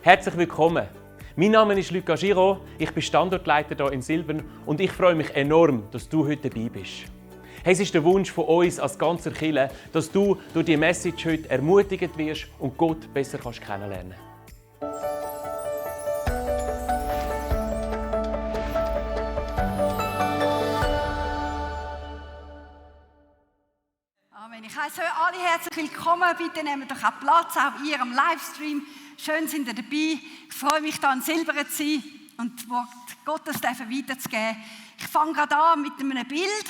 Herzlich willkommen. Mein Name ist Luca Giraud, ich bin Standortleiter hier in Silbern und ich freue mich enorm, dass du heute dabei bist. Hey, es ist der Wunsch von uns als ganzer Kirche, dass du durch diese Message heute ermutigt wirst und Gott besser kennenlernen kannst. Amen. Ich heiße euch alle herzlich willkommen. Bitte nehmt doch auch Platz, auch ihr am Livestream. Schön sind ihr dabei. Ich freue mich, hier in Silbern zu sein und das Wort Gottes weiterzugeben. Ich fange gerade an mit einem Bild.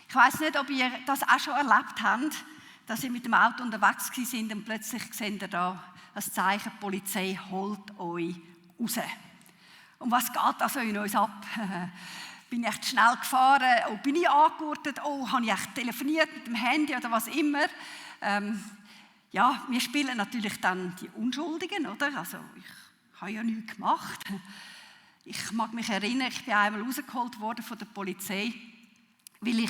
Ich weiss nicht, ob ihr das auch schon erlebt habt, dass ihr mit dem Auto unterwegs seid und plötzlich seht ihr da ein Zeichen, die Polizei holt euch raus. Und was geht also in uns ab? Bin ich echt schnell gefahren? Oh, bin ich angegurtet? Oh, habe ich echt telefoniert mit dem Handy oder was immer? Ja, wir spielen natürlich dann die Unschuldigen, oder? Also ich habe ja nichts gemacht. Ich mag mich erinnern, ich bin einmal rausgeholt worden von der Polizei, weil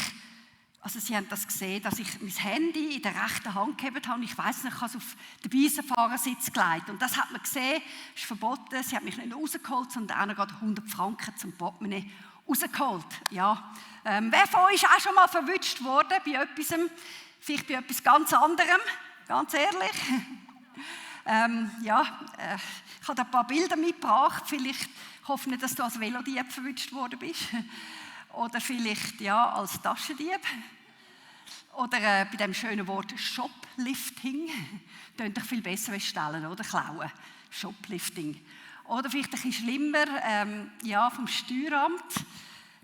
sie haben das gesehen, dass ich mein Handy in der rechten Hand gehabt habe. Ich weiss nicht, ich habe es auf den Beifahrersitz gelegt. Und das hat man gesehen, ist verboten. Sie haben mich nicht rausgeholt, sondern auch noch gerade 100 Franken zum Portemonnaie rausgeholt. Ja. Wer von euch ist auch schon mal verwünscht worden bei etwas, vielleicht bei etwas ganz anderem, ganz ehrlich? Ich habe da ein paar Bilder mitgebracht. Vielleicht, ich hoffe nicht, dass du als Velodieb verwünscht worden bist. Oder vielleicht ja, als Taschendieb. Oder bei dem schönen Wort Shoplifting. Tönt doch viel besser als stellen, oder? Klauen. Shoplifting. Oder vielleicht ein bisschen schlimmer, vom Steueramt.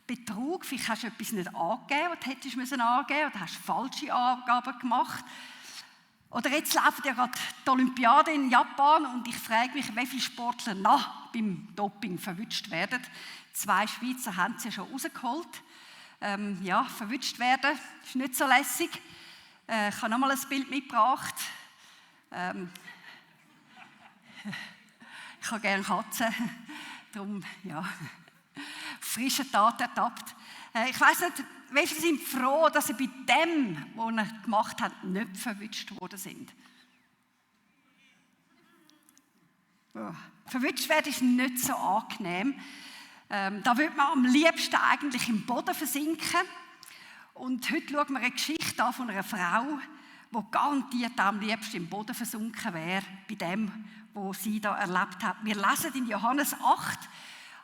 Betrug. Vielleicht hast du etwas nicht angegeben, was du hättest angeben müssen. Oder hast falsche Angaben gemacht. Oder jetzt laufen ja gerade die Olympiade in Japan und ich frage mich, wie viele Sportler noch beim Doping verwünscht werden. 2 Schweizer haben sie ja schon rausgeholt. Verwünscht werden ist nicht so lässig. Ich habe nochmal ein Bild mitgebracht. Ich habe gerne Katzen. Darum, frische Tat ertappt. Ich weiss nicht, wie viele sind froh, dass sie bei dem, was er gemacht hat, nicht verwünscht worden sind. Verwünscht werden ist nicht so angenehm. Da würde man am liebsten eigentlich im Boden versinken. Und heute schauen wir eine Geschichte an von einer Frau, die garantiert am liebsten im Boden versunken wäre, bei dem, was sie da erlebt hat. Wir lesen in Johannes 8,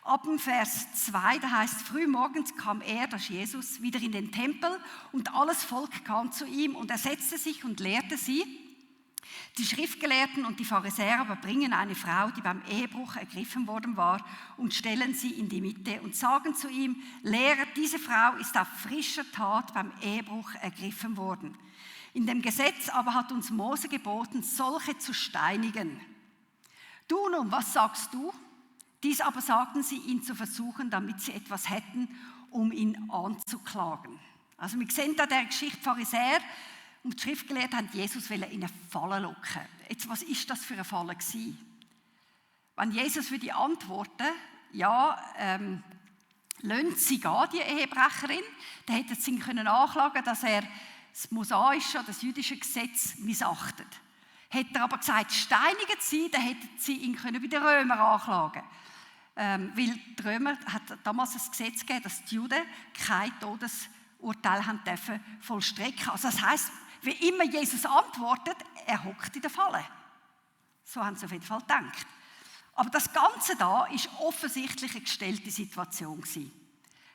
ab dem Vers 2, da heißt: Früh morgens kam er, das ist Jesus, wieder in den Tempel und alles Volk kam zu ihm und er setzte sich und lehrte sie. Die Schriftgelehrten und die Pharisäer aber bringen eine Frau, die beim Ehebruch ergriffen worden war, und stellen sie in die Mitte und sagen zu ihm: Lehrer, diese Frau ist auf frischer Tat beim Ehebruch ergriffen worden. In dem Gesetz aber hat uns Mose geboten, solche zu steinigen. Du nun, was sagst du? Dies aber sagten sie, ihn zu versuchen, damit sie etwas hätten, um ihn anzuklagen. Also wir sehen da der Geschichte, Pharisäer und die Schriftgelehrten haben Jesus in eine Falle locken. Jetzt, was ist das für eine Falle gewesen? Wenn Jesus würde antworten, lassen sie gehen, die Ehebrecherin, dann hätten sie ihn anklagen, dass er das mosaische, das jüdische Gesetz missachtet. Hätte er aber gesagt, steinigen sie, dann hätten sie ihn bei den Römern anklagen können. Weil die Römer hat damals das Gesetz gegeben, dass die Juden kein Todesurteil haben dürfen vollstrecken. Also das heisst, wie immer Jesus antwortet, er hockt in der Falle. So haben sie auf jeden Fall gedacht. Aber das Ganze da ist offensichtlich eine gestellte Situation gewesen.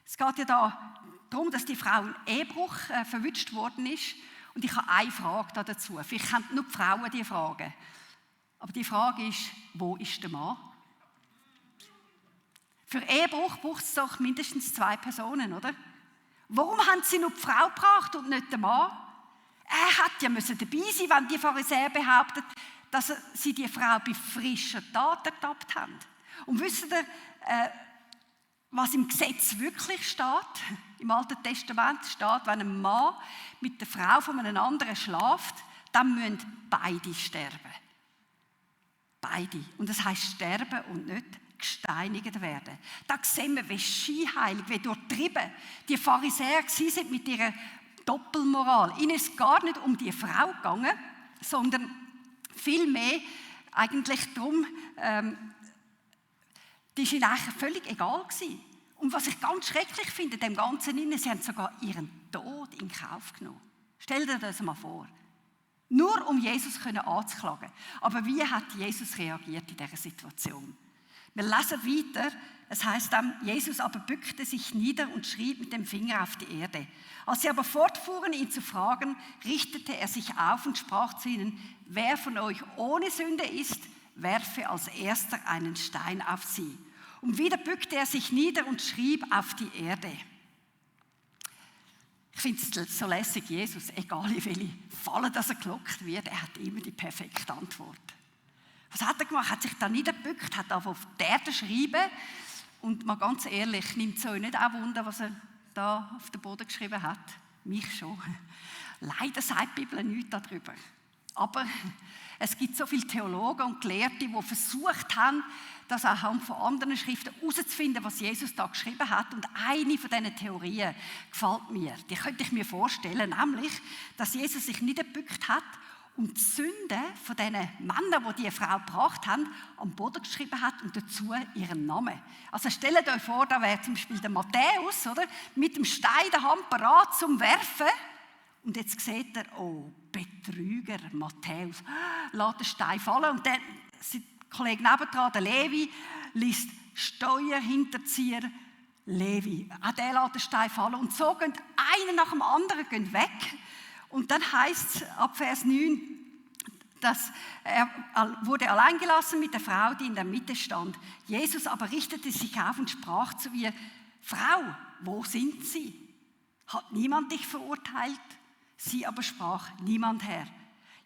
Es geht ja da darum, dass die Frau im Ehebruch verwünscht worden ist. Und ich habe eine Frage dazu. Vielleicht haben nur die Frauen diese Frage. Aber die Frage ist, wo ist der Mann? Für Ehebruch braucht es doch mindestens 2 Personen, oder? Warum haben sie nur die Frau gebracht und nicht den Mann? Er hätte ja dabei sein, wenn die Pharisäer behaupten, dass sie die Frau bei frischer Tat ertappt haben. Und wisst ihr, was im Gesetz wirklich steht? Im Alten Testament steht, wenn ein Mann mit der Frau von einem anderen schläft, dann müssen beide sterben. Beide. Und das heisst sterben und nicht gesteinigt werden. Da sehen wir, wie scheinheilig, wie durchtrieben die Pharisäer waren mit ihrer Doppelmoral. Ihnen ist gar nicht um die Frau gegangen, sondern vielmehr eigentlich darum, die ist ihnen eigentlich völlig egal gewesen. Und was ich ganz schrecklich finde, dem Ganzen inne, sie haben sogar ihren Tod in Kauf genommen. Stell dir das mal vor. Nur um Jesus anzuklagen. Aber wie hat Jesus reagiert in dieser Situation? Wir lesen weiter, es heißt dann, Jesus aber bückte sich nieder und schrieb mit dem Finger auf die Erde. Als sie aber fortfuhren, ihn zu fragen, richtete er sich auf und sprach zu ihnen, wer von euch ohne Sünde ist, werfe als erster einen Stein auf sie. Und wieder bückte er sich nieder und schrieb auf die Erde. Ich finde es so lässig, Jesus, egal in welche Falle dass er gelockt wird, er hat immer die perfekte Antwort. Was hat er gemacht? Er hat sich da niedergebückt, hat auf die Erde geschrieben und mal ganz ehrlich, nimmt es euch nicht auch Wunder, was er da auf den Boden geschrieben hat? Mich schon. Leider sagt die Bibel nichts darüber. Aber es gibt so viele Theologen und Gelehrte, die versucht haben, das anhand von anderen Schriften herauszufinden, was Jesus da geschrieben hat. Und eine von diesen Theorien gefällt mir. Die könnte ich mir vorstellen, nämlich, dass Jesus sich niedergebückt hat und die Sünde von diesen Männern, die diese Frau gebracht haben, am Boden geschrieben hat und dazu ihren Namen. Also stellt euch vor, da wäre zum Beispiel der Matthäus, oder? Mit dem Stein in der Hand parat zum Werfen. Und jetzt sieht er, oh, Betrüger, Matthäus, lässt den Stein fallen. Und dann, sein Kollege nebendran, der Levi, liest Steuerhinterzieher, Levi. Auch der lässt den Stein fallen. Und so gehen einer nach dem anderen weg. Und dann heißt es ab Vers 9, dass er wurde allein gelassen mit der Frau, die in der Mitte stand. Jesus aber richtete sich auf und sprach zu ihr, Frau, wo sind sie? Hat niemand dich verurteilt? Sie aber sprach, niemand, Herr.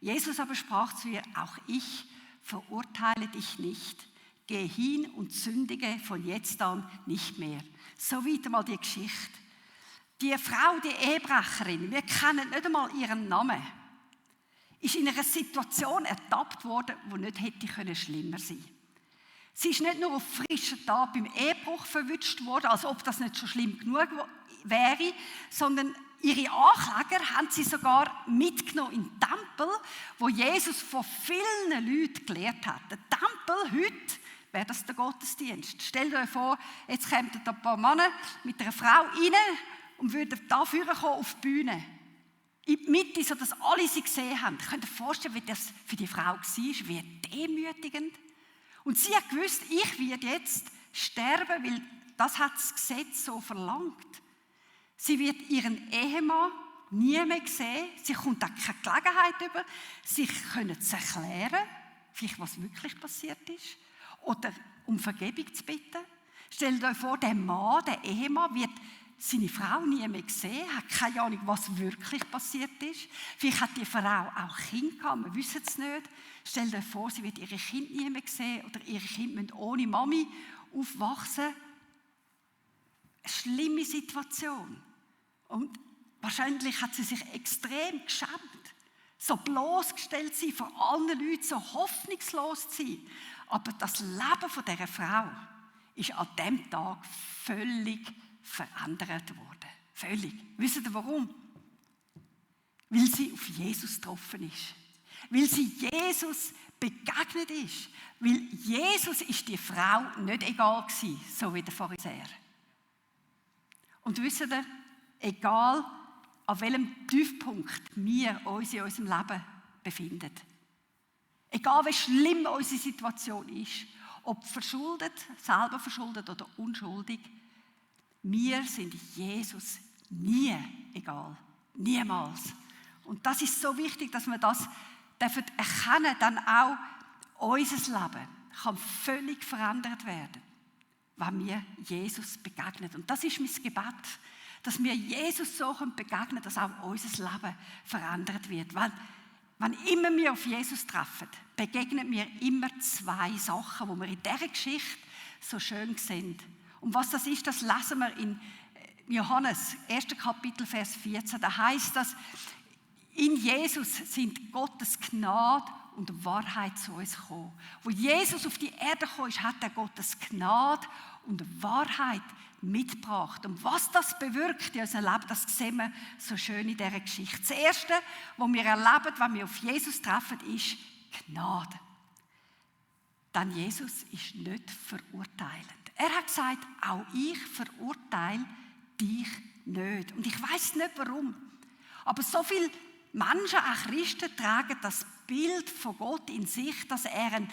Jesus aber sprach zu ihr, auch ich verurteile dich nicht. Geh hin und sündige von jetzt an nicht mehr. So weiter mal die Geschichte. Die Frau, die Ehebrecherin, wir kennen nicht einmal ihren Namen, ist in einer Situation ertappt worden, die nicht hätte schlimmer sein können. Sie ist nicht nur auf frischen Tag beim Ehebruch verwünscht worden, als ob das nicht schon schlimm genug wäre, sondern ihre Ankläger haben sie sogar mitgenommen in den Tempel, wo Jesus von vielen Leuten gelehrt hat. Der Tempel heute wäre das der Gottesdienst. Stellt euch vor, jetzt kämen da ein paar Männer mit einer Frau rein und würden da vorne kommen auf die Bühne. In die Mitte, sodass alle sie gesehen haben. Könnt ihr euch vorstellen, wie das für die Frau war, wie demütigend. Und sie hat gewusst, ich werde jetzt sterben, weil das hat das Gesetz so verlangt. Sie wird ihren Ehemann nie mehr sehen. Sie kommt auch keine Gelegenheit über, sich zu erklären, vielleicht was wirklich passiert ist, oder um Vergebung zu bitten. Stellt euch vor, der Mann, der Ehemann, wird seine Frau nie mehr sehen, hat keine Ahnung, was wirklich passiert ist. Vielleicht hat die Frau auch Kinder gehabt, wir wissen es nicht. Stellt euch vor, sie wird ihre Kinder nie mehr sehen oder ihre Kinder müssen ohne Mami aufwachsen. Eine schlimme Situation. Und wahrscheinlich hat sie sich extrem geschämt, so bloßgestellt sein, vor allen Leuten so hoffnungslos zu sein. Aber das Leben von dieser Frau ist an diesem Tag völlig verändert worden. Völlig. Wisst ihr warum? Weil sie auf Jesus getroffen ist. Weil sie Jesus begegnet ist. Weil Jesus ist die Frau nicht egal gewesen, so wie der Pharisäer. Und wisst ihr, egal an welchem Tiefpunkt wir uns in unserem Leben befinden, egal wie schlimm unsere Situation ist, ob verschuldet, selber verschuldet oder unschuldig, wir sind Jesus nie egal. Niemals. Und das ist so wichtig, dass wir das erkennen, dann auch unser Leben kann völlig verändert werden, wenn wir Jesus begegnen. Und das ist mein Gebet, dass wir Jesus so begegnen können, dass auch unser Leben verändert wird. Weil, wenn immer wir auf Jesus treffen, begegnen wir immer zwei Sachen, die wir in dieser Geschichte so schön sehen. Und was das ist, das lesen wir in Johannes, 1. Kapitel, Vers 14. Da heißt das, in Jesus sind Gottes Gnade und Wahrheit zu uns gekommen. Wo Jesus auf die Erde gekommen ist, hat er Gottes Gnade und Wahrheit mitgebracht. Und was das bewirkt in unserem Leben, das sehen wir so schön in dieser Geschichte. Das Erste, was wir erleben, wenn wir auf Jesus treffen, ist Gnade. Denn Jesus ist nicht verurteilend. Er hat gesagt, auch ich verurteile dich nicht. Und ich weiß nicht warum. Aber so viele Menschen, auch Christen, tragen das Bild von Gott in sich, dass er ein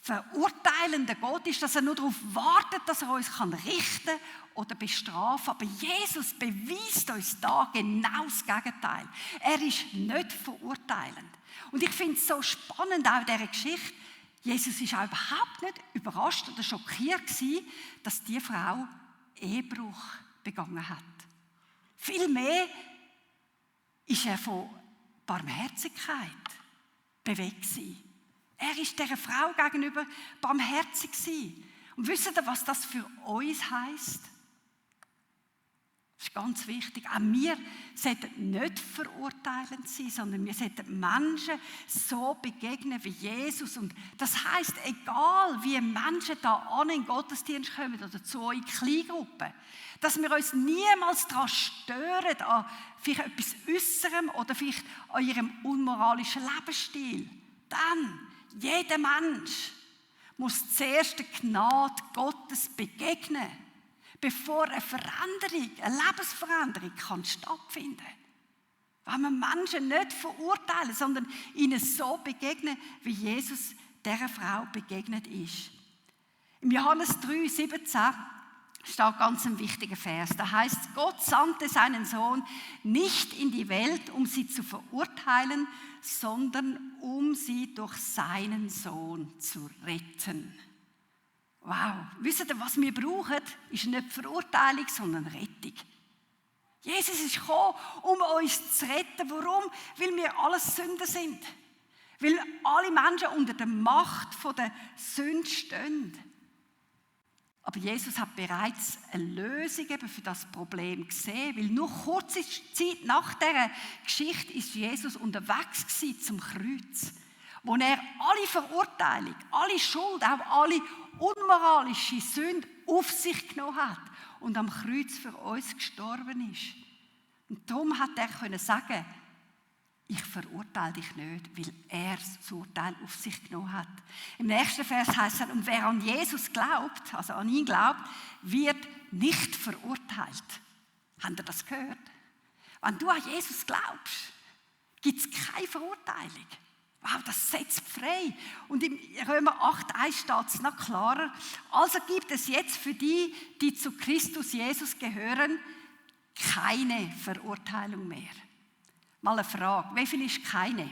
verurteilender Gott ist, dass er nur darauf wartet, dass er uns richten oder bestrafen kann. Aber Jesus beweist uns da genau das Gegenteil. Er ist nicht verurteilend. Und ich finde es so spannend, auch in dieser Geschichte, Jesus war auch überhaupt nicht überrascht oder schockiert gewesen, dass die Frau Ehebruch begangen hat. Vielmehr ist er von Barmherzigkeit bewegt gewesen. Er war dieser Frau gegenüber barmherzig gewesen. Und wisst ihr, was das für uns heisst? Das ist ganz wichtig. Auch wir sollten nicht verurteilend sein, sondern wir sollten Menschen so begegnen wie Jesus. Und das heisst, egal wie Menschen da an in den Gottesdienst kommen oder zu euren Kleingruppen, dass wir uns niemals daran stören, an vielleicht etwas Äußerem oder vielleicht an ihrem unmoralischen Lebensstil. Dann, jeder Mensch muss zuerst der Gnade Gottes begegnen, bevor eine Veränderung, eine Lebensveränderung kann stattfinden kann. Wenn wir Menschen nicht verurteilen, sondern ihnen so begegnen, wie Jesus dieser Frau begegnet ist. Im Johannes 3,17 steht ganz ein wichtiger Vers. Da heißt, Gott sandte seinen Sohn nicht in die Welt, um sie zu verurteilen, sondern um sie durch seinen Sohn zu retten. Wow, wisst ihr, was wir brauchen, ist nicht Verurteilung, sondern Rettung. Jesus ist gekommen, um uns zu retten. Warum? Weil wir alles Sünder sind. Weil alle Menschen unter der Macht der Sünde stehen. Aber Jesus hat bereits eine Lösung für das Problem gesehen, weil nur kurze Zeit nach dieser Geschichte ist Jesus unterwegs gewesen zum Kreuz, wo er alle Verurteilung, alle Schuld, auch alle unmoralische Sünde auf sich genommen hat und am Kreuz für uns gestorben ist. Und darum hat er können sagen, ich verurteile dich nicht, weil er das Urteil auf sich genommen hat. Im nächsten Vers heißt es, und wer an Jesus glaubt, also an ihn glaubt, wird nicht verurteilt. Habt ihr das gehört? Wenn du an Jesus glaubst, gibt es keine Verurteilung. Wow, das setzt frei. Und im Römer 8,1 steht es noch klarer. Also gibt es jetzt für die, die zu Christus Jesus gehören, keine Verurteilung mehr. Mal eine Frage, wie viel ist keine?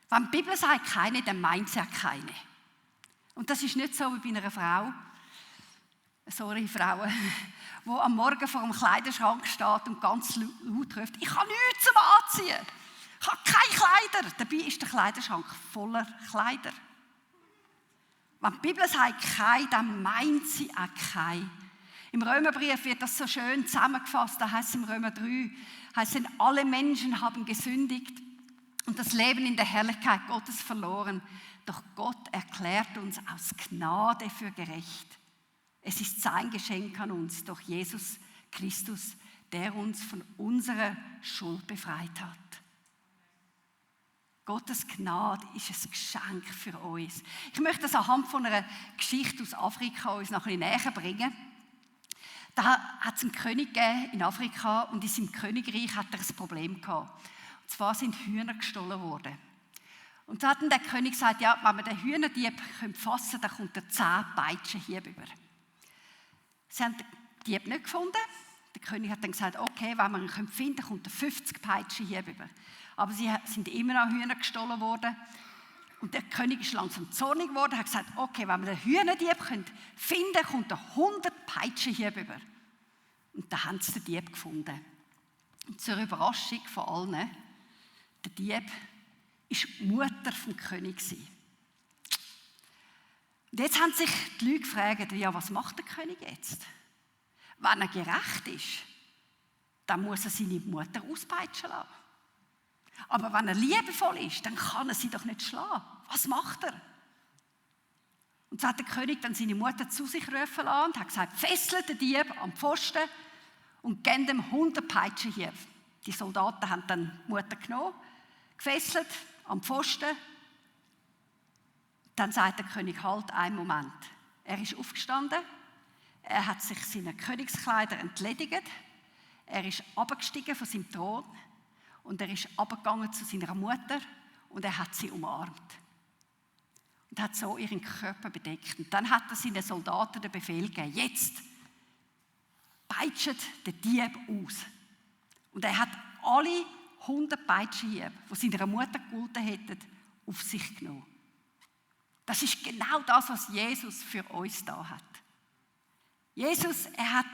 Wenn die Bibel sagt keine, dann meint sie ja keine. Und das ist nicht so wie bei einer Frau, sorry Frauen, die am Morgen vor dem Kleiderschrank steht und ganz laut ruft, ich habe nichts zum Anziehen, ich habe keine Kleider. Dabei ist der Kleiderschrank voller Kleider. Wenn die Bibel sagt keine, dann meint sie auch keine. Im Römerbrief wird das so schön zusammengefasst, da heißt es im Römer 3, heißt es, alle Menschen haben gesündigt und das Leben in der Herrlichkeit Gottes verloren. Doch Gott erklärt uns aus Gnade für gerecht. Es ist sein Geschenk an uns durch Jesus Christus, der uns von unserer Schuld befreit hat. Gottes Gnade ist ein Geschenk für uns. Ich möchte das anhand von einer Geschichte aus Afrika uns noch ein bisschen näher bringen. Da hat es einen König gegeben in Afrika und in seinem Königreich hat er ein Problem gehabt. Und zwar sind Hühner gestohlen worden. Und da hat dann der König gesagt, ja, wenn wir den Hühnerdieb fassen können, dann kommt er 10 Peitschenhiebe über. Sie haben den Dieb nicht gefunden. Der König hat dann gesagt, okay, wenn wir ihn finden können, kommt er 50 Peitschenhiebe über. Aber sie sind immer noch Hühner gestohlen worden. Und der König ist langsam zornig geworden, hat gesagt, okay, wenn wir den Hühnerdieb finden können, kommt er 100 Peitschenhiebe über. Und dann haben sie den Dieb gefunden. Und zur Überraschung von allen, der Dieb war die Mutter vom König. Und jetzt haben sich die Leute gefragt, ja, was macht der König jetzt? Wenn er gerecht ist, dann muss er seine Mutter auspeitschen lassen. Aber wenn er liebevoll ist, dann kann er sie doch nicht schlagen. Was macht er? Und so hat der König dann seine Mutter zu sich rufen lassen und hat gesagt, fesselt den Dieb am Pfosten und gebt ihm 100 Peitschenhiebe. Die Soldaten haben dann die Mutter genommen, gefesselt am Pfosten Dann sagt der König, halt, einen Moment. Er ist aufgestanden, er hat sich seiner Königskleider entledigt, er ist abgestiegen von seinem Thron und er ist abgegangen zu seiner Mutter und er hat sie umarmt. Und hat so ihren Körper bedeckt. Und dann hat er seinen Soldaten den Befehl gegeben, jetzt peitscht den Dieb aus. Und er hat alle 100 Peitschenhiebe, die seiner Mutter gegolten hätten, auf sich genommen. Das ist genau das, was Jesus für uns da hat. Jesus, er hat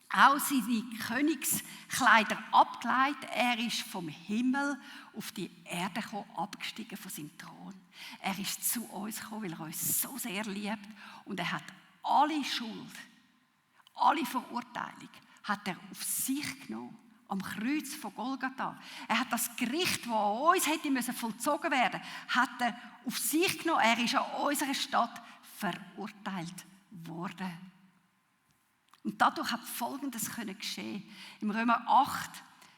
auch seine Königskleider abgelegt. Er ist vom Himmel auf die Erde gekommen, abgestiegen von seinem Thron. Er ist zu uns gekommen, weil er uns so sehr liebt. Und er hat alle Schuld, alle Verurteilung, hat er auf sich genommen. Am Kreuz von Golgatha. Er hat das Gericht, das an uns hätte vollzogen werden müssen, hat er auf sich genommen. Er ist an unserer Stadt verurteilt worden. Und dadurch hat Folgendes geschehen. Im Römer 8,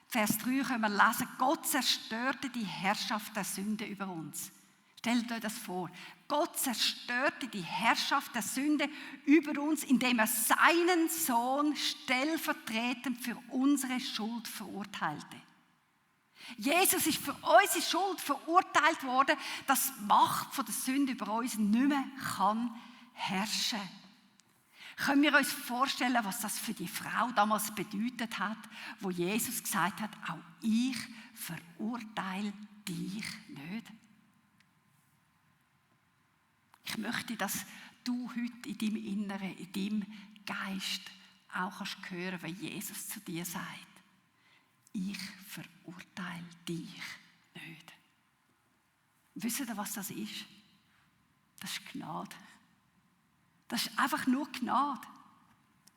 Vers 3 können wir lesen, Gott zerstörte die Herrschaft der Sünde über uns. Stellt euch das vor. Gott zerstörte die Herrschaft der Sünde über uns, indem er seinen Sohn stellvertretend für unsere Schuld verurteilte. Jesus ist für unsere Schuld verurteilt worden, dass die Macht von der Sünde über uns nicht mehr herrschen kann. Können wir uns vorstellen, was das für die Frau damals bedeutet hat, wo Jesus gesagt hat, auch ich verurteile dich nicht? Ich möchte, dass du heute in deinem Inneren, in deinem Geist auch kannst hören, wenn Jesus zu dir sagt, ich verurteile dich nicht. Wisst ihr, was das ist? Das ist Gnade. Das ist einfach nur Gnade.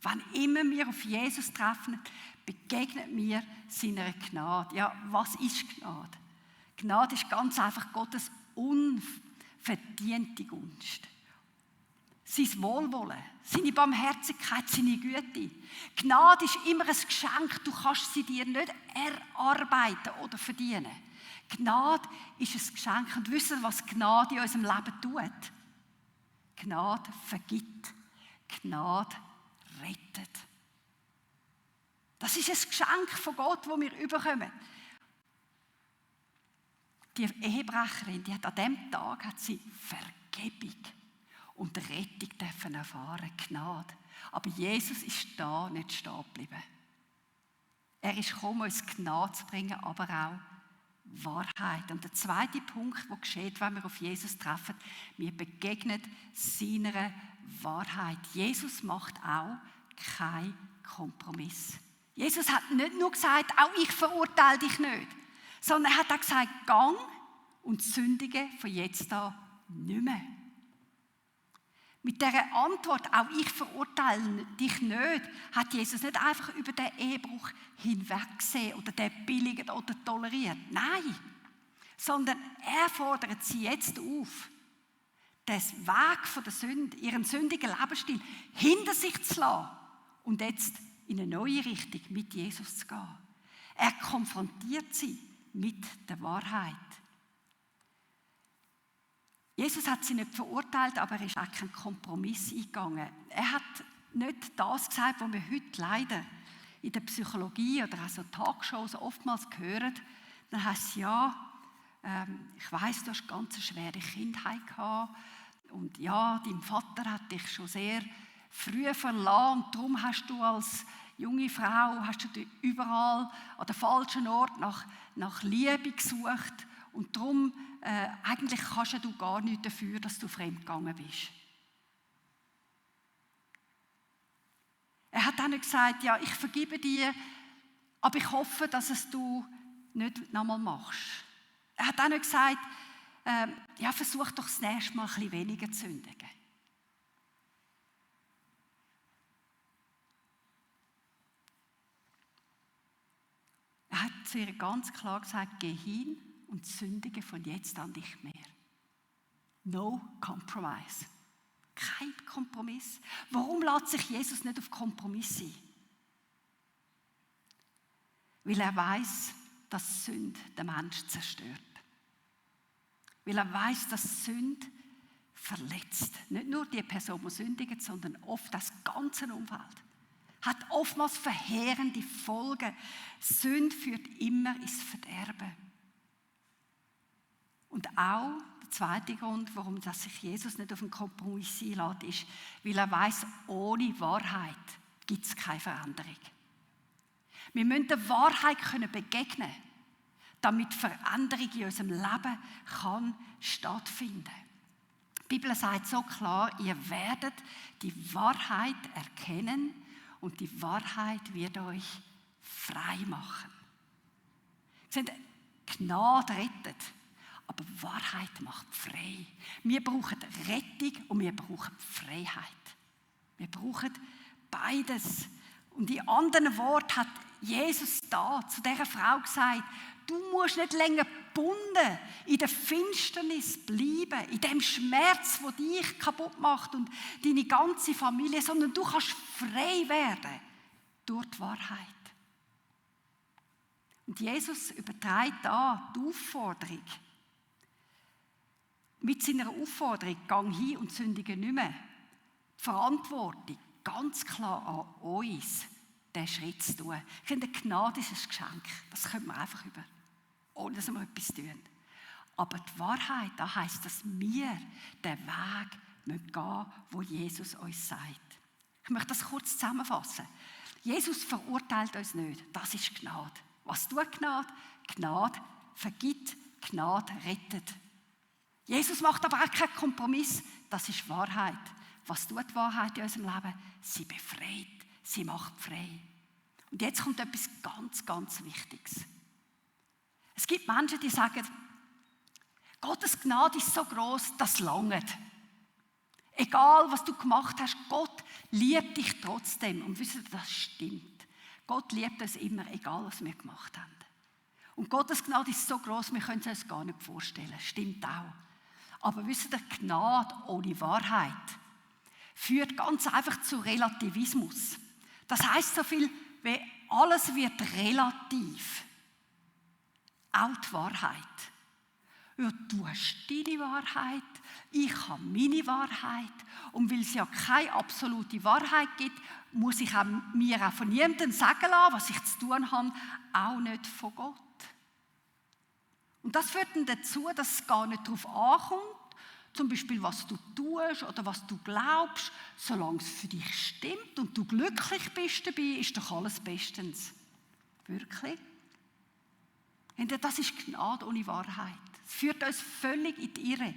Wann immer wir auf Jesus treffen, begegnet mir seiner Gnade. Ja, was ist Gnade? Gnade ist ganz einfach Gottes unverdiente Gunst. Sein Wohlwollen, seine Barmherzigkeit, seine Güte. Gnade ist immer ein Geschenk, du kannst sie dir nicht erarbeiten oder verdienen. Gnade ist ein Geschenk. Und wisst ihr, was Gnade in unserem Leben tut? Gnade vergibt, Gnade rettet. Das ist ein Geschenk von Gott, das wir überkommen. Die Ehebrecherin, die hat an diesem Tag Vergebung und Rettung dürfen erfahren, Gnade. Aber Jesus ist da nicht stehen geblieben. Er ist gekommen, uns Gnade zu bringen, aber auch Wahrheit. Und der zweite Punkt, der geschieht, wenn wir auf Jesus treffen, wir begegnen seiner Wahrheit. Jesus macht auch keinen Kompromiss. Jesus hat nicht nur gesagt, auch ich verurteile dich nicht, sondern er hat auch gesagt, gang und sündige von jetzt an nicht mehr. Mit dieser Antwort, auch ich verurteile dich nicht, hat Jesus nicht einfach über den Ehebruch hinweggesehen oder den billigt oder toleriert. Nein, sondern er fordert sie jetzt auf, den Weg von der Sünde, ihren sündigen Lebensstil hinter sich zu lassen und jetzt in eine neue Richtung mit Jesus zu gehen. Er konfrontiert sie mit der Wahrheit. Jesus hat sie nicht verurteilt, aber er ist auch keinen Kompromiss eingegangen. Er hat nicht das gesagt, was wir heute leider in der Psychologie oder auch so Talkshows oftmals hören. Dann heisst es, ja, ich weiss, du hast eine ganz schwere Kindheit gehabt und ja, dein Vater hat dich schon sehr früh verlassen und darum hast du als junge Frau überall an den falschen Ort nach Liebe gesucht und darum eigentlich kannst du gar nichts dafür, dass du fremdgegangen bist. Er hat dann gesagt, ja, ich vergebe dir, aber ich hoffe, dass es du nicht nochmal machst. Er hat dann gesagt, ja, versuch doch das nächste Mal ein bisschen weniger zu sündigen. Er hat zu ihr ganz klar gesagt, geh hin und sündige von jetzt an nicht mehr. No compromise. Kein Kompromiss. Warum lässt sich Jesus nicht auf Kompromiss ein? Weil er weiß, dass Sünde den Menschen zerstört. Weil er weiß, dass Sünde verletzt. Nicht nur die Person, die sündigt, sondern oft das ganze Umfeld. Hat oftmals verheerende Folgen. Sünde führt immer ins Verderben. Und auch der zweite Grund, warum sich Jesus nicht auf einen Kompromiss einlässt, ist, weil er weiss, ohne Wahrheit gibt es keine Veränderung. Wir müssen der Wahrheit begegnen können, damit Veränderung in unserem Leben stattfinden kann. Die Bibel sagt so klar, ihr werdet die Wahrheit erkennen und die Wahrheit wird euch frei machen. Gnade rettet, aber Wahrheit macht frei. Wir brauchen Rettung und wir brauchen Freiheit. Wir brauchen beides. Und in anderen Worten hat Jesus da zu dieser Frau gesagt, du musst nicht länger gebunden in der Finsternis bleiben, in dem Schmerz, der dich kaputt macht und deine ganze Familie, sondern du kannst frei werden durch die Wahrheit. Und Jesus überträgt da die Aufforderung. Mit seiner Aufforderung, gang hin und sündige nicht mehr. Die Verantwortung ganz klar an uns, diesen Schritt zu tun. Ich finde, Gnade ist ein Geschenk. Das können wir einfach über, ohne dass wir etwas tun. Aber die Wahrheit, das heisst, dass wir den Weg gehen müssen, den Jesus uns sagt. Ich möchte das kurz zusammenfassen. Jesus verurteilt uns nicht. Das ist Gnade. Was tut Gnade? Gnade vergibt, Gnade rettet. Jesus macht aber auch keinen Kompromiss. Das ist Wahrheit. Was tut die Wahrheit in unserem Leben? Sie befreit, sie macht frei. Und jetzt kommt etwas ganz, ganz Wichtiges. Es gibt Menschen, die sagen, Gottes Gnade ist so gross, das langt. Egal, was du gemacht hast, Gott liebt dich trotzdem. Und wisst ihr, das stimmt. Gott liebt uns immer, egal was wir gemacht haben. Und Gottes Gnade ist so gross, wir können es uns gar nicht vorstellen. Stimmt auch. Aber wisst ihr, Gnade ohne Wahrheit führt ganz einfach zu Relativismus. Das heisst so viel, wie alles wird relativ. Auch die Wahrheit. Ja, du hast deine Wahrheit, ich habe meine Wahrheit. Und weil es ja keine absolute Wahrheit gibt, muss ich mir auch von niemandem sagen lassen, was ich zu tun habe, auch nicht von Gott. Und das führt dann dazu, dass es gar nicht darauf ankommt, zum Beispiel, was du tust oder was du glaubst, solange es für dich stimmt und du glücklich bist dabei, ist doch alles bestens. Wirklich? Und das ist Gnade ohne Wahrheit. Es führt uns völlig in die Irre.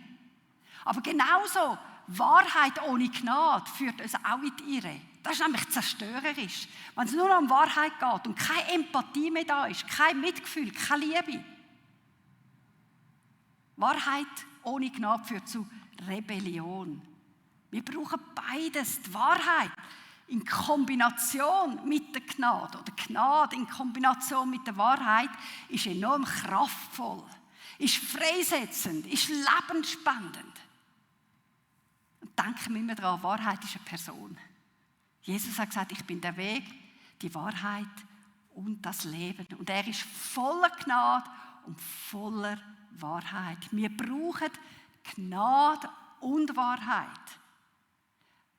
Aber genauso, Wahrheit ohne Gnade führt uns auch in die Irre. Das ist nämlich zerstörerisch. Wenn es nur noch um Wahrheit geht und keine Empathie mehr da ist, kein Mitgefühl, keine Liebe. Wahrheit ohne Gnade führt zu Rebellion. Wir brauchen beides. Die Wahrheit in Kombination mit der Gnade oder Gnade in Kombination mit der Wahrheit ist enorm kraftvoll, ist freisetzend, ist lebensspendend. Und denken wir immer daran, Wahrheit ist eine Person. Jesus hat gesagt, ich bin der Weg, die Wahrheit und das Leben. Und er ist voller Gnade und voller Wahrheit. Wir brauchen Gnade und Wahrheit.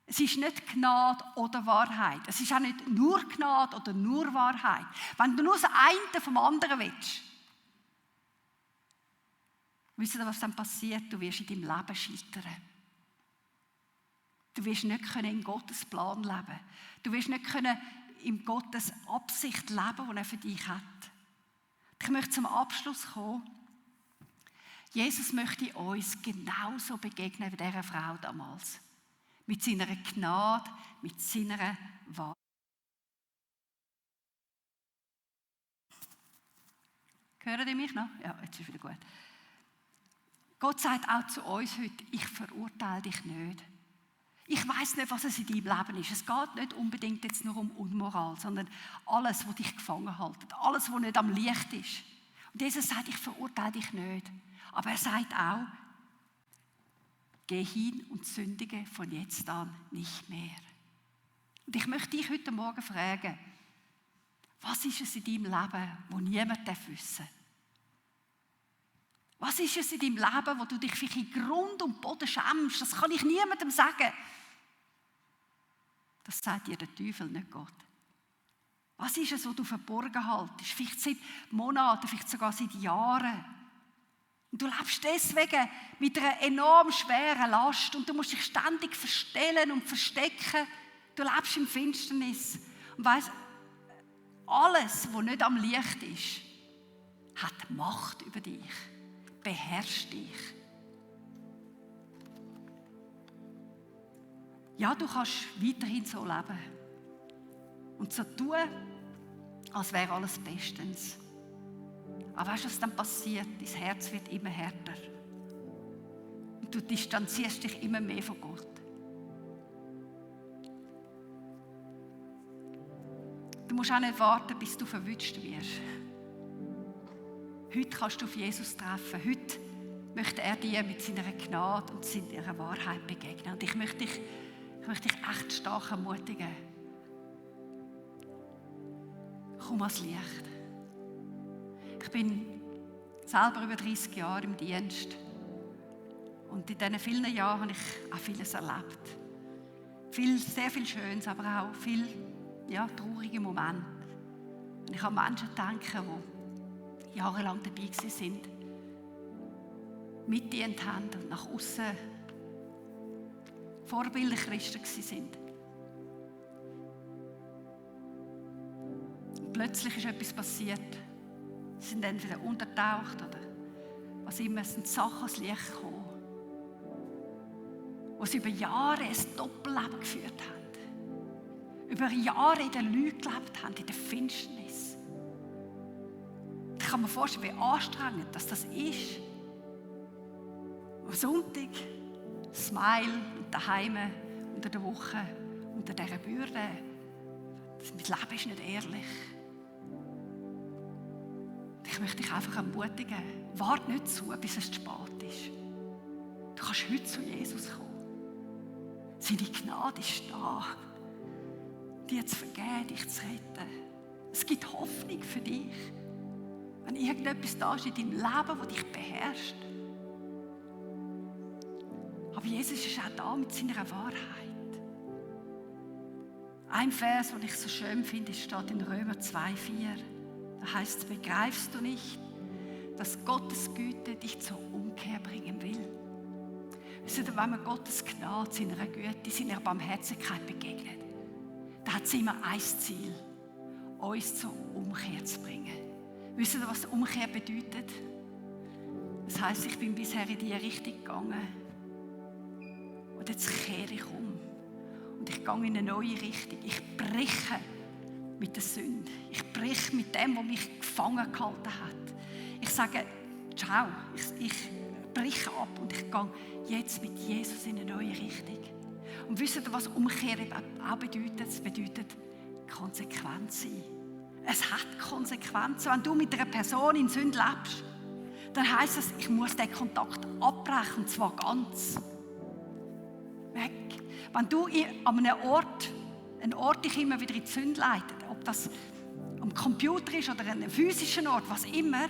Es ist nicht Gnade oder Wahrheit. Es ist auch nicht nur Gnade oder nur Wahrheit. Wenn du nur das eine vom anderen willst, wisst ihr, was dann passiert? Du wirst in deinem Leben scheitern. Du wirst nicht in Gottes Plan leben. Du wirst nicht in Gottes Absicht leben, die er für dich hat. Ich möchte zum Abschluss kommen. Jesus möchte uns genauso begegnen wie dieser Frau damals. Mit seiner Gnade, mit seiner Wahrheit. Hören ihr mich noch? Ja, jetzt ist wieder gut. Gott sagt auch zu uns heute, ich verurteile dich nicht. Ich weiss nicht, was es in deinem Leben ist. Es geht nicht unbedingt jetzt nur um Unmoral, sondern alles, was dich gefangen hält. Alles, was nicht am Licht ist. Und Jesus sagt, ich verurteile dich nicht. Aber er sagt auch, geh hin und sündige von jetzt an nicht mehr. Und ich möchte dich heute Morgen fragen, was ist es in deinem Leben, wo niemand wissen darf? Was ist es in deinem Leben, wo du dich vielleicht in Grund und Boden schämst? Das kann ich niemandem sagen. Das sagt dir der Teufel, nicht Gott. Was ist es, was du verborgen haltest? Vielleicht seit Monaten, vielleicht sogar seit Jahren. Und du lebst deswegen mit einer enorm schweren Last und du musst dich ständig verstellen und verstecken. Du lebst im Finsternis. Und weisst, alles, was nicht am Licht ist, hat Macht über dich, beherrscht dich. Ja, du kannst weiterhin so leben und so tun, als wäre alles bestens. Aber weißt du, was dann passiert? Dein Herz wird immer härter. Und du distanzierst dich immer mehr von Gott. Du musst auch nicht warten, bis du verwünscht wirst. Heute kannst du auf Jesus treffen. Heute möchte er dir mit seiner Gnade und seiner Wahrheit begegnen. Und ich möchte dich echt stark ermutigen. Komm ans Licht. Ich bin selber über 30 Jahre im Dienst. Und in diesen vielen Jahren habe ich auch vieles erlebt. Sehr viel Schönes, aber auch viel traurige Momente. Und ich habe Menschen denken, die jahrelang dabei waren, mitgedient haben und nach außen Vorbilder Christen waren. Und plötzlich ist etwas passiert. Sie sind entweder untertaucht oder was immer, es sind Sachen ans Licht gekommen, wo sie über Jahre ein Doppelleben geführt haben. Über Jahre in der Lüge gelebt haben, in der Finsternis. Ich kann mir vorstellen, wie anstrengend das ist. Am Sonntag, Smile und daheim unter der Woche, unter dieser Bürde. Das Leben ist nicht ehrlich. Ich möchte dich einfach ermutigen, warte nicht zu, bis es zu spät ist. Du kannst heute zu Jesus kommen. Seine Gnade ist da, dir zu vergeben, dich zu retten. Es gibt Hoffnung für dich. Wenn irgendetwas da ist in deinem Leben, das dich beherrscht. Aber Jesus ist auch da mit seiner Wahrheit. Ein Vers, den ich so schön finde, steht in Römer 2,4. Da heißt es, begreifst du nicht, dass Gottes Güte dich zur Umkehr bringen will? Wisst ihr, wenn man Gottes Gnade, seiner Güte, seiner Barmherzigkeit begegnet, dann hat sie immer ein Ziel, uns zur Umkehr zu bringen. Wisst ihr, was Umkehr bedeutet? Das heisst, ich bin bisher in die Richtung gegangen und jetzt kehre ich um und ich gehe in eine neue Richtung. Ich breche mit der Sünde. Ich breche mit dem, was mich gefangen gehalten hat. Ich sage, ciao, ich breche ab und ich gehe jetzt mit Jesus in eine neue Richtung. Und wisst ihr, was Umkehr auch bedeutet? Es bedeutet Konsequenz sein. Es hat Konsequenzen. Wenn du mit einer Person in Sünde lebst, dann heisst es, ich muss den Kontakt abbrechen, und zwar ganz. Weg. Wenn du an einem Ort dich immer wieder in die Sünde leitet, ob das am Computer ist oder an einem physischen Ort, was immer,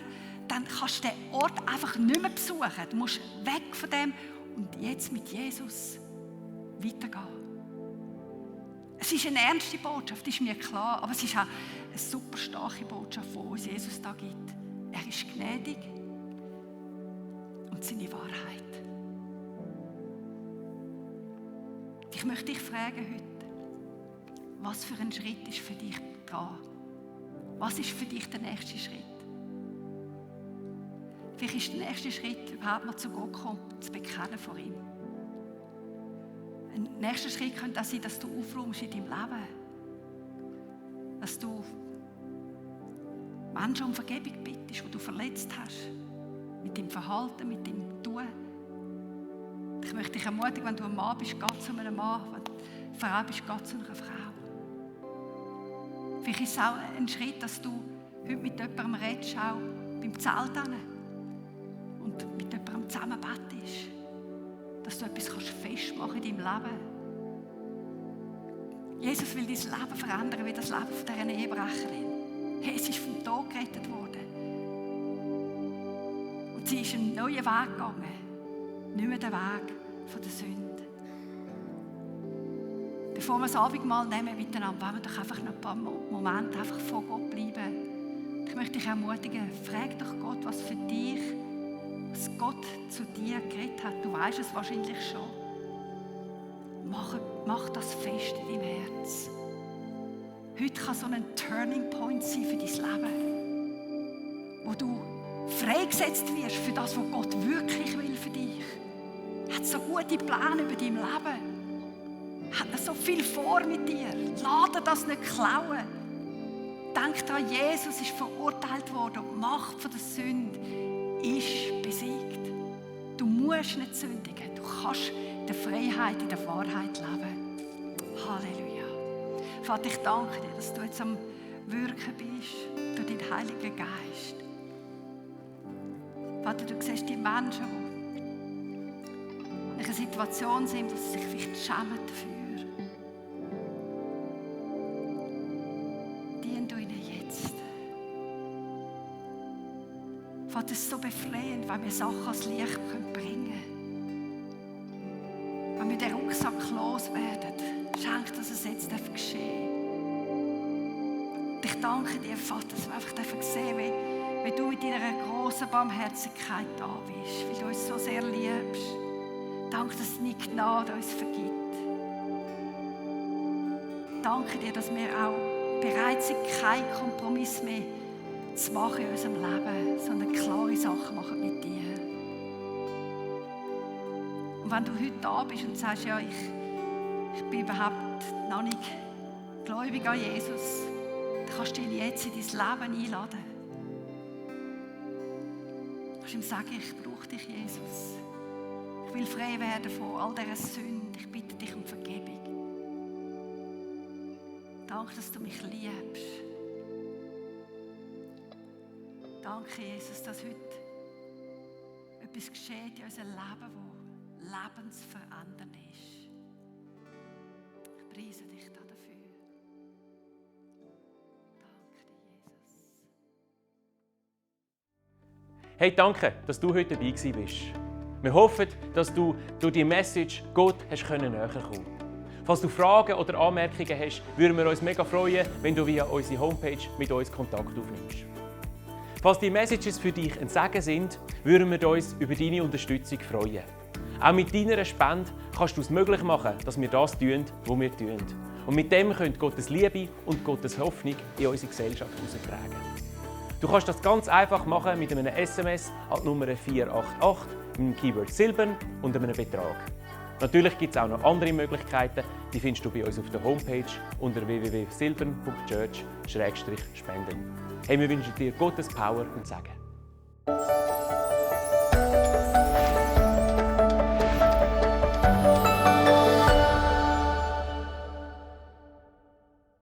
dann kannst du den Ort einfach nicht mehr besuchen. Du musst weg von dem und jetzt mit Jesus weitergehen. Es ist eine ernste Botschaft, ist mir klar, aber es ist auch eine super starke Botschaft, die uns Jesus da gibt. Er ist gnädig und seine Wahrheit. Ich möchte dich fragen heute, was für ein Schritt ist für dich dran? Was ist für dich der nächste Schritt? Vielleicht ist der nächste Schritt, überhaupt mal zu Gott kommen, zu bekennen vor ihm. Ein nächster Schritt könnte auch sein, dass du aufräumst in deinem Leben. Dass du Menschen um Vergebung bittest, die du verletzt hast. Mit deinem Verhalten, mit deinem Tun. Ich möchte dich ermutigen, wenn du ein Mann bist, geh zu einem Mann. Wenn du eine Frau bist, geh zu einer Frau. Vielleicht ist es auch ein Schritt, dass du heute mit jemandem redest, auch beim Zelt und mit jemandem zusammen bettest. Dass du etwas festmachen in deinem Leben. Jesus will dein Leben verändern, wie das Leben von dieser Ehebrecherin. Hey, es ist vom Tod gerettet worden. Und Und sie ist einen neuen Weg gegangen. Nicht mehr den Weg von der Sünde. Bevor wir das Abendmahl nehmen miteinander, wollen wir doch einfach noch ein paar Momente einfach vor Gott bleiben. Ich möchte dich ermutigen, frag doch Gott, was für dich, was Gott zu dir geredet hat. Du weißt es wahrscheinlich schon. Mach das fest in deinem Herz. Heute kann so ein Turning Point sein für dein Leben, wo du freigesetzt wirst für das, was Gott wirklich will für dich. Er hat so gute Pläne über dein Leben. Er hat so viel vor mit dir. Lass dir das nicht klauen. Denk daran, Jesus ist verurteilt worden und die Macht der Sünde ist besiegt. Du musst nicht sündigen. Du kannst in der Freiheit, in der Wahrheit leben. Halleluja. Vater, ich danke dir, dass du jetzt am Wirken bist durch deinen Heiligen Geist. Vater, du siehst die Menschen, die in einer Situation sind, wo sie sich vielleicht schämen dafür. Dien du ihnen jetzt. Vater, es ist so befreiend, wenn wir Sachen ans Licht bringen können. Wenn wir den Rucksack loswerden, schenk, dass es jetzt geschehen darf. Ich danke dir, Vater, dass wir einfach sehen dürfen, wie du in deiner grossen Barmherzigkeit da bist, weil du uns so sehr liebst. Danke, dass deine Gnade uns vergibt. Danke dir, dass wir auch bereit sind, keinen Kompromiss mehr zu machen in unserem Leben, sondern klare Sachen machen mit dir. Und wenn du heute da bist und sagst, ja, ich bin überhaupt noch nicht gläubig an Jesus, dann kannst du ihn jetzt in dein Leben einladen. Du kannst ihm sagen, ich brauche dich, Jesus. Ich will frei werden von all dieser Sünde. Ich bitte dich um Vergebung. Danke, dass du mich liebst. Danke, Jesus, dass heute etwas geschieht in unserem Leben, das lebensverändernd ist. Ich preise dich dafür. Danke dir, Jesus. Hey, danke, dass du heute dabei bist. Wir hoffen, dass du durch die Message Gott näher kommen konntest. Falls du Fragen oder Anmerkungen hast, würden wir uns mega freuen, wenn du via unsere Homepage mit uns Kontakt aufnimmst. Falls die Messages für dich ein Segen sind, würden wir uns über deine Unterstützung freuen. Auch mit deiner Spende kannst du es möglich machen, dass wir das tun, was wir tun. Und mit dem könnt Gottes Liebe und Gottes Hoffnung in unsere Gesellschaft heraustragen. Du kannst das ganz einfach machen mit einem SMS an die Nummer 488 mit dem Keyword Silbern und einem Betrag. Natürlich gibt es auch noch andere Möglichkeiten, die findest du bei uns auf der Homepage unter www.silbern.church/spenden. Hey, wir wünschen dir Gottes Power und Segen.